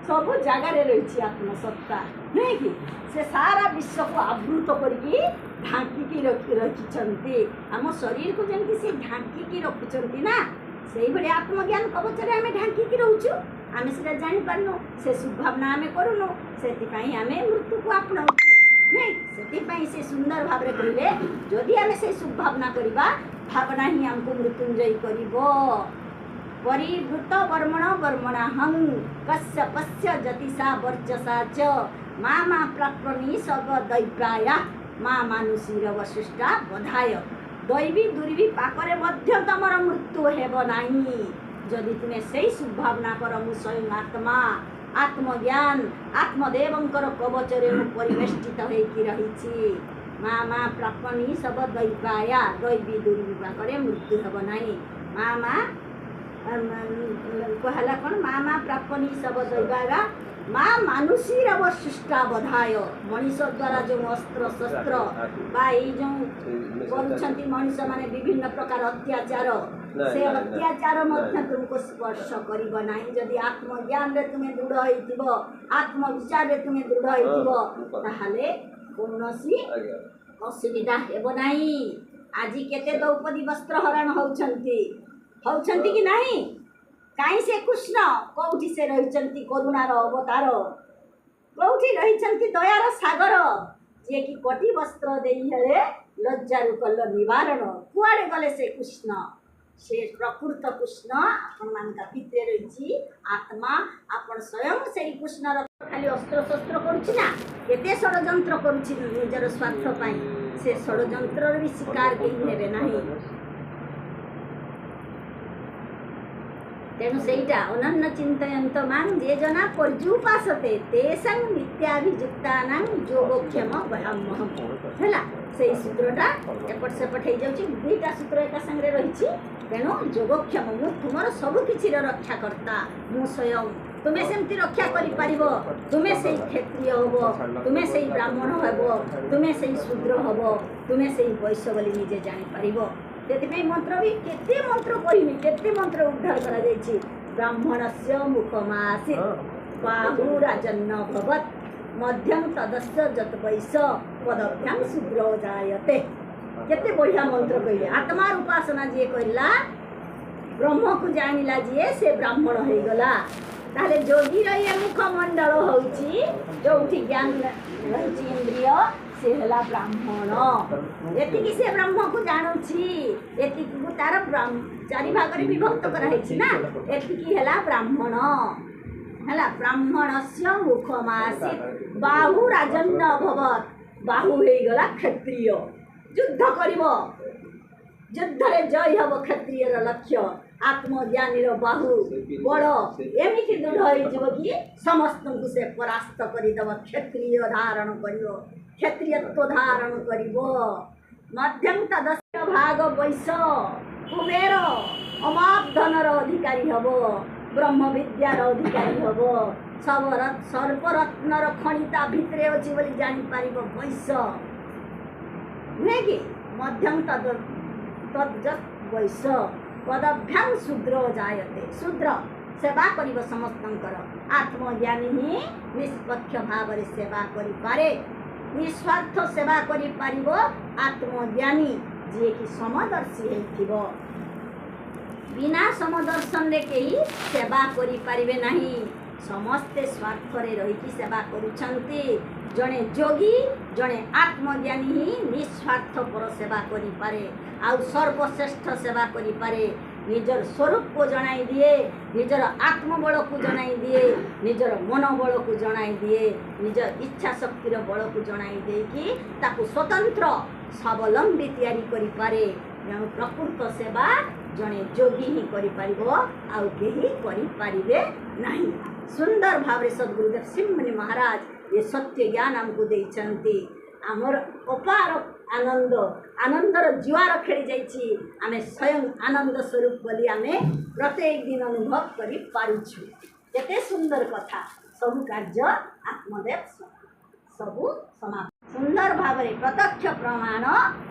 ସବୁ ଜାଗାରେ ରହିଛି ଆତ୍ମସତ୍ତା, ନୁହେଁ କି? ସେ ସାରା ବିଶ୍ୱକୁ ଆବୃତ କରିକି ଢାଙ୍କିକି ରଖିଛନ୍ତି। ଆମ ଶରୀରକୁ ଯେମିତି ସେ ଢାଙ୍କିକି ରଖୁଛନ୍ତି ନା, ସେଇଭଳି ଆତ୍ମଜ୍ଞାନ କବଚରେ ଆମେ ଢାଙ୍କିକି ରହୁଛୁ। ଆମେ ସେଟା ଜାଣିପାରୁନୁ, ସେ ସୁଭାବନା ଆମେ କରୁନୁ, ସେଥିପାଇଁ ଆମେ ମୃତ୍ୟୁକୁ ଆପଣାଉଛୁ, ନାଇଁ? ସେଥିପାଇଁ ସେ ସୁନ୍ଦର ଭାବରେ କହିଲେ, ଯଦି ଆମେ ସେ ସୁଭାବନା କରିବା, ଭାବନା ହିଁ ଆମକୁ ମୃତ୍ୟୁଞ୍ଜୟୀ କରିବ। ପରିବୃତ ବର୍ମଣ ବର୍ମଣାହଂ କସ୍ୟ ପଶ୍ୟ ଯତିସା ବର୍ଚସା ଚ ମା ମା ପ୍ରାପ୍ରନି ସବ ଦୈପ୍ରାୟା ମା ମାନୁଷୀର ବଶିଷ୍ଟା ବଧାୟ। ଦୈବୀ ଦୁର୍ବି ପାକରେ ମଧ୍ୟ ତମର ମୃତ୍ୟୁ ହେବ ନାହିଁ, ଯଦି ତୁମେ ସେଇ ସୁଭାବନା କର, ମୁଁ ସ୍ୱୟଂ ଆତ୍ମା, ଆତ୍ମଜ୍ଞାନ, ଆତ୍ମଦେବଙ୍କର କବଚରେ ମୁଁ ପରିବେଷ୍ଟିତ ହେଇକି ରହିଛି। ମା ମା ପ୍ରାପନି ସବ ଦୈବାୟା, ଦୈବୀ ଦୁର୍ବିପାକରେ ମୃତ୍ୟୁ ହେବ ନାହିଁ। ମା ମା କୁହାହେଲା କ'ଣ? ମା ମା ପ୍ରାପନି ସବ ଦୈବାୟା ମା ମାନୁଷୀର ବଶିଷ୍ଟା ବଧାୟ। ମଣିଷ ଦ୍ୱାରା ଯେଉଁ ଅସ୍ତ୍ର ଶସ୍ତ୍ର ବା ଏଇ ଯେଉଁ କରୁଛନ୍ତି ମଣିଷମାନେ ବିଭିନ୍ନ ପ୍ରକାର ଅତ୍ୟାଚାର, ସେ ଅତ୍ୟାଚାର ମଧ୍ୟ ତୁମକୁ ସ୍ପର୍ଶ କରିବ ନାହିଁ, ଯଦି ଆତ୍ମଜ୍ଞାନରେ ତୁମେ ଦୃଢ଼ ହେଇଥିବ, ଆତ୍ମବିଚାରରେ ତୁମେ ଦୃଢ଼ ହେଇଥିବ, ତାହେଲେ କୌଣସି ଅସୁବିଧା ହେବ ନାହିଁ। ଆଜି କେତେ ଦ୍ରୌପଦୀ ବସ୍ତ୍ର ହରଣ ହେଉଛନ୍ତି, ହେଉଛନ୍ତି କି ନାହିଁ? କାହିଁ ସେ କୃଷ୍ଣ? କୋଉଠି ସେ ରହିଛନ୍ତି? କରୁଣାର ଅବତାର କୋଉଠି ରହିଛନ୍ତି? ଦୟାର ସାଗର ଯିଏକି କଟି ବସ୍ତ୍ର ଦେଇ ହେଲେ ଲଜ୍ଜାରୁ କଲ ନିବାରଣ, କୁଆଡ଼େ ଗଲେ ସେ କୃଷ୍ଣ? ସେ ପ୍ରକୃତ କୃଷ୍ଣ ଆପଣମାନଙ୍କ ଭିତରେ ରହିଛି ଆତ୍ମା। ଆପଣ ସ୍ୱୟଂ ସେଇ କୃଷ୍ଣର ଖାଲି ଅସ୍ତ୍ରଶସ୍ତ୍ର କରୁଛି ନା, କେତେ ଷଡ଼ଯନ୍ତ୍ର କରୁଛି ନିଜର ସ୍ୱାର୍ଥ ପାଇଁ। ସେ ଷଡ଼ଯନ୍ତ୍ରର ବି ଶିକାର କେହି ହେବେ ନାହିଁ। ତେଣୁ ସେଇଟା ଅନନ୍ୟ ଚିନ୍ତୟନ୍ତ ମାଂ ଯେ ଜନା ପର୍ଯ୍ୟୁପାସତେ ତେଷାଂ ନିତ୍ୟାଭିଯୁକ୍ତାନାଂ ଯୋଗକ୍ଷମ ବହାମହಂ। ହେଲା, ସେଇ ସୂତ୍ରଟା ଏପଟ ସେପଟ ହେଇଯାଉଛି, ଦୁଇଟା ସୂତ୍ର ଏକା ସାଙ୍ଗରେ ରହିଛି। ତେଣୁ ଯୋଗକ୍ଷମ, ମୁଁ ତୁମର ସବୁ କିଛିର ରକ୍ଷାକର୍ତ୍ତା, ମୁଁ ସ୍ୱୟଂ। ତୁମେ ସେମିତି ରକ୍ଷା କରିପାରିବ? ତୁମେ ସେଇ କ୍ଷତ୍ରିୟ ହବ, ତୁମେ ସେଇ ବ୍ରାହ୍ମଣ ହେବ, ତୁମେ ସେଇ ଶୂଦ୍ର ହବ, ତୁମେ ସେଇ ବୈଶ୍ୟ ବୋଲି ନିଜେ ଜାଣିପାରିବ। ସେଥିପାଇଁ ମନ୍ତ୍ର ବି କେତେ ମନ୍ତ୍ର କହିନି, କେତେ ମନ୍ତ୍ର ଉଦ୍ଧାର କରାଯାଇଛି। ବ୍ରାହ୍ମଣସ୍ୟ ମୁଖମାସିତ ବାହୁ ରାଜନ୍ନ ଭବତ୍ ମଧ୍ୟଂ ତଦସ୍ୟ ଯତ୍ ବୈଶ ପଦଭ୍ୟାଂ ଶୂଦ୍ର ଜାୟତେ। କେତେ ବଢ଼ିଆ ମନ୍ତ୍ର କହିଲେ। ଆତ୍ମାର ଉପାସନା ଯିଏ କରିଲା, ବ୍ରହ୍ମକୁ ଜାଣିଲା ଯିଏ, ସେ ବ୍ରାହ୍ମଣ ହେଇଗଲା। ତାହେଲେ ଯୋଗୀର ଇଏ ମୁଖମଣ୍ଡଳ ହେଉଛି ଯୋଉଠି ଜ୍ଞାନ ରହିଛି ଇନ୍ଦ୍ରିୟ, ସେ ହେଲା ବ୍ରାହ୍ମଣ। ଏତିକି ସେ ବ୍ରହ୍ମକୁ ଜାଣୁଛି, ଏତିକିକୁ ତାର ଚାରି ଭାଗରେ ବିଭକ୍ତ କରାହେଇଛି ନା, ଏତିକି ହେଲା ବ୍ରାହ୍ମଣ। ହେଲା ବ୍ରାହ୍ମଣସ୍ୟ ମୁଖମାସିତ ବାହୁ ରାଜନ୍ୟ ଭବତ୍। ବାହୁ ହେଇଗଲା କ୍ଷତ୍ରିୟ, ଯୁଦ୍ଧ କରିବ, ଯୁଦ୍ଧରେ ଜୟ ହବ କ୍ଷତ୍ରିୟର ଲକ୍ଷ୍ୟ। ଆତ୍ମଜ୍ଞାନୀର ବାହୁ ବଳ ଏମିତି ଦୃଢ଼ ହେଇଯିବ କି ସମସ୍ତଙ୍କୁ ସେ ପରାସ୍ତ କରିଦେବ। କ୍ଷତ୍ରିୟ ଧାରଣ କରିବ, କ୍ଷତ୍ରିୟତ୍ୱ ଧାରଣ କରିବ। ମଧ୍ୟଂ ତଦସ୍ୟ ଭାଗ ବୈଶ କୁବେର ଅମାପ ଧନର ଅଧିକାରୀ ହବ, ବ୍ରହ୍ମ ବିଦ୍ୟାର ଅଧିକାରୀ ହବ, ସର୍ବରତ୍ନର ଖଣି ତା ଭିତରେ ଅଛି ବୋଲି ଜାଣିପାରିବ ବୈଶ, ନୁହେଁ କି? ମଧ୍ୟଂ ତଦ ତଦ୍ଯତ୍ ବୈଶ ପଦଭ୍ୟାଂ ଶୂଦ୍ର ଜାୟତେ। ଶୂଦ୍ର ସେବା କରିବ ସମସ୍ତଙ୍କର। ଆତ୍ମଜ୍ଞାନୀ ହିଁ ନିଷ୍ପକ୍ଷ ଭାବରେ ସେବା କରିପାରେ, ନିସ୍ୱାର୍ଥ ସେବା କରିପାରିବ ଆତ୍ମଜ୍ଞାନୀ, ଯିଏକି ସମଦର୍ଶୀ ହେଇଥିବ। ବିନା ସମଦର୍ଶନରେ କେହି ସେବା କରିପାରିବେ ନାହିଁ। ସମସ୍ତେ ସ୍ୱାର୍ଥରେ ରହିକି ସେବା କରୁଛନ୍ତି। ଜଣେ ଯୋଗୀ, ଜଣେ ଆତ୍ମଜ୍ଞାନୀ ହିଁ ନିସ୍ୱାର୍ଥପର ସେବା କରିପାରେ, ଆଉ ସର୍ବଶ୍ରେଷ୍ଠ ସେବା କରିପାରେ। ନିଜର ସ୍ୱରୂପକୁ ଜଣାଇ ଦିଏ, ନିଜର ଆତ୍ମବଳକୁ ଜଣାଇ ଦିଏ, ନିଜର ମନୋବଳକୁ ଜଣାଇ ଦିଏ, ନିଜ ଇଚ୍ଛା ଶକ୍ତିର ବଳକୁ ଜଣାଇ ଦେଇକି ତାକୁ ସ୍ୱତନ୍ତ୍ର ସ୍ୱାବଲମ୍ବୀ ତିଆରି କରିପାରେ। ତେଣୁ ପ୍ରକୃତ ସେବା ଜଣେ ଯୋଗୀ ହିଁ କରିପାରିବ, ଆଉ କେହି କରିପାରିବେ ନାହିଁ। ସୁନ୍ଦର ଭାବରେ ସଦ୍ଗୁରୁଦେବ ଶିବମୁନି ମହାରାଜ ଏ ସତ୍ୟ ଜ୍ଞାନ ଆମକୁ ଦେଇଛନ୍ତି। ଆମର ଅପାର ଆନନ୍ଦ, ଆନନ୍ଦର ଜୁଆର ଖେଳି ଯାଇଛି। ଆମେ ସ୍ୱୟଂ ଆନନ୍ଦ ସ୍ୱରୂପ ବୋଲି ଆମେ ପ୍ରତ୍ୟେକ ଦିନ ଅନୁଭବ କରିପାରୁଛୁ। କେତେ ସୁନ୍ଦର କଥା। ସବୁ କାର୍ଯ୍ୟ ଆତ୍ମଦେବ ସବୁ ସମାପ୍ତ। ସୁନ୍ଦର ଭାବରେ ପ୍ରତ୍ୟକ୍ଷ ପ୍ରମାଣ,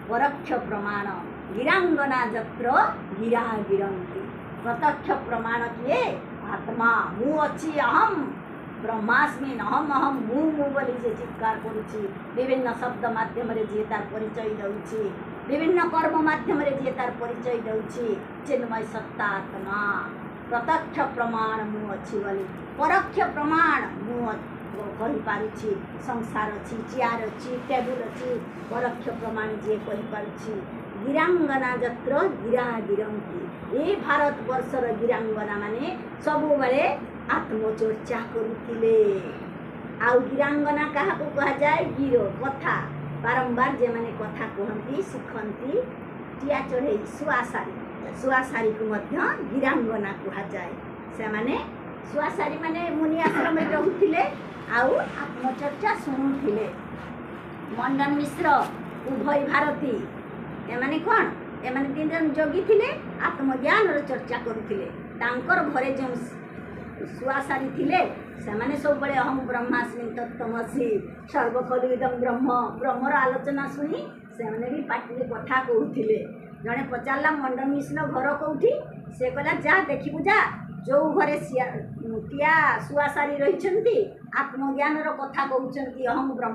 ପରୋକ୍ଷ ପ୍ରମାଣ, ଗିରାଙ୍ଗନା ଯତ୍ର ଗିରା ଗିରନ୍ତି। ପ୍ରତ୍ୟକ୍ଷ ପ୍ରମାଣ କିଏ? ଆତ୍ମା। ମୁଁ ଅଛି, ଅହମ୍। ବ୍ରହ୍ମାସ୍ମିନ୍ ଅହମ୍ ଅହମ୍ ମୁଁ ମୁଁ ବୋଲି ଯିଏ ଚିତ୍କାର କରୁଛି, ବିଭିନ୍ନ ଶବ୍ଦ ମାଧ୍ୟମରେ ଯିଏ ତାର ପରିଚୟ ଦେଉଛି, ବିଭିନ୍ନ କର୍ମ ମାଧ୍ୟମରେ ଯିଏ ତାର ପରିଚୟ ଦେଉଛି, ଚିନ୍ମୟ ସତ୍ତା ଆତ୍ମା। ପ୍ରତ୍ୟକ୍ଷ ପ୍ରମାଣ ମୁଁ ଅଛି ବୋଲି, ପରୋକ୍ଷ ପ୍ରମାଣ ମୁଁ କହିପାରୁଛି। ସଂସାର ଅଛି, ଚେୟାର ଅଛି, ଟେବୁଲ ଅଛି, ପରୋକ୍ଷ ପ୍ରମାଣ ଯିଏ କହିପାରୁଛି। ଗିରାଙ୍ଗନା ଯତ୍ର ଗିରା ଗିରନ୍ତି, ଏଇ ଭାରତବର୍ଷର ଗିରାଙ୍ଗନା ମାନେ ସବୁବେଳେ ଆତ୍ମଚର୍ଚ୍ଚା କରୁଥିଲେ। ଆଉ ଗିରାଙ୍ଗନା କାହାକୁ କୁହାଯାଏ? ଗିର କଥା, ବାରମ୍ବାର ଯେଉଁମାନେ କଥା କୁହନ୍ତି, ଶିଖନ୍ତି, ଟିଆ ଚଢ଼େଇ, ଶୁଆଶାରୀ, ଶୁଆଶାରୀକୁ ମଧ୍ୟ ଗିରାଙ୍ଗନା କୁହାଯାଏ। ସେମାନେ ଶୁଆଶାରୀ ମାନେ ମୁନି ଆଶ୍ରମରେ ରହୁଥିଲେ ଆଉ ଆତ୍ମଚର୍ଚ୍ଚା ଶୁଣୁଥିଲେ। ମଣ୍ଡନ ମିଶ୍ର, ଉଭୟ ଭାରତୀ, ଏମାନେ କ'ଣ? ଏମାନେ ତିନି ଜଣ ଯୋଗୀ ଥିଲେ, ଆତ୍ମଜ୍ଞାନର ଚର୍ଚ୍ଚା କରୁଥିଲେ। ତାଙ୍କର ଘରେ ଯେଉଁ ଶୁଆଶାରୀ ଥିଲେ, ସେମାନେ ସବୁବେଳେ ଅହଂ ବ୍ରହ୍ମାସ୍ମି ତତ୍ତ୍ୱମସି ସର୍ବଖଲୁଇଦಂ ବ୍ରହ୍ମ, ବ୍ରହ୍ମର ଆଲୋଚନା ଶୁଣି ସେମାନେ ବି ପାଟିରେ କଥା କହୁଥିଲେ। ଜଣେ ପଚାରିଲା, ମଣ୍ଡନ ମିଶ୍ର ଘର କେଉଁଠି? ସେ କହିଲା, ଯା ଦେଖିବୁ ଯା, ଯେଉଁ ଘରେ ଟିଆ ଶୁଆଶାରୀ ରହିଛନ୍ତି, ଆତ୍ମଜ୍ଞାନର କଥା କହୁଛନ୍ତି, ଅହଂ ବ୍ରହ୍ମ